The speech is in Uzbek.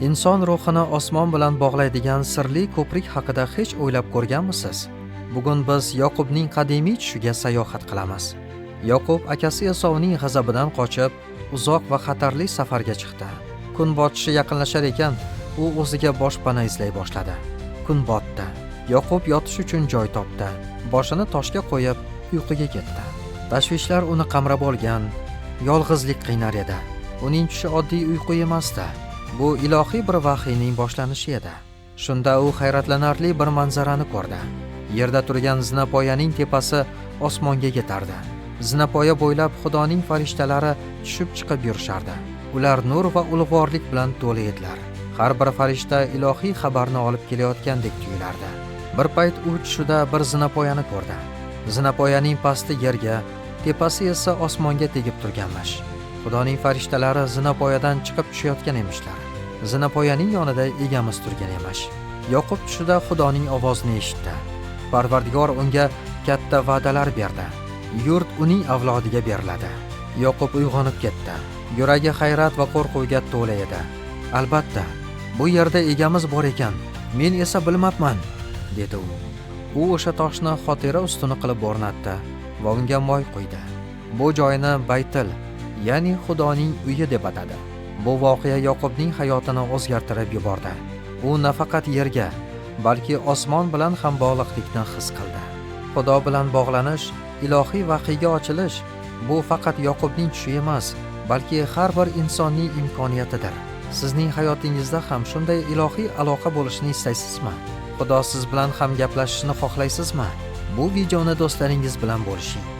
Inson ruhini osmon bilan bog'laydigan sirli ko'prik haqida hech o'ylab ko'rganmisiz? Bugun biz Yoqubning qadimiy tushiga sayohat qilamiz. Yoqub akasi Esovning g'azabidan qochib, uzoq va xatarli safarga chiqdi. Kun botishi yaqinlashar ekan, u o'ziga boshpana izlay boshladi. Kun botdi. Yoqub yotish uchun joy topdi. Boshini toshga qo'yib, uyquga ketdi. Tashvishlar uni qamrab olgan, yolg'izlik qiynar edi. Uning tushi oddiy uyqu emasdi. Bu ilohiy bir vahiyning boshlanishi edi. Shunda u hayratlanarli bir manzarani ko'rdi. Yerda turgan zinapoyaning tepasi osmonga yetardi. Zinapoya bo'ylab Xudoning farishtalari tushib chiqib yurishardi. Ular nur va ulug'vorlik bilan to'la edilar. Har bir farishta ilohiy xabarni olib kelayotgandek tuyulardi. Bir payt u tushida bir zinapoyani ko'rdi. Zinapoyaning pasti yerga, tepasi esa osmonga tegib turganmish. Xudoning farishtalari zinapoyadan chiqib tushayotgan emishlar. Zinapoyaning yonida egamiz turgan emish. Yoqub tushida Xudoning ovozini eshitdi. Parvardigor unga katta va'dalar berdi. Yurt uning avlodiga beriladi. Yoqub uyg'onib ketdi. Yuragi hayrat va qo'rquvga to'la edi. Albatta, bu yerda egamiz bor ekan, men esa bilmabman, dedi u. U o'sha toshni xotira ustuni qilib o'rnatdi va unga moy quydi. Bu joyni Baytil, ya'ni Xudoning uyi deb atadi. Bu voqea Yoqubning hayotini o'zgartirib yubordi. U nafaqat yerga, balki osmon bilan ham bog'liqlikni his qildi. Xudo bilan bog'lanish, ilohiy vahiyga ochilish bu faqat Yoqubning tushi emas, balki har bir insonning imkoniyatidir. Sizning hayotingizda ham shunday ilohiy aloqa bo'lishini istaysizmi? Xudo siz bilan ham gaplashishni xohlaysizmi? Bu videoni do'stlaringiz bilan bo'lishing.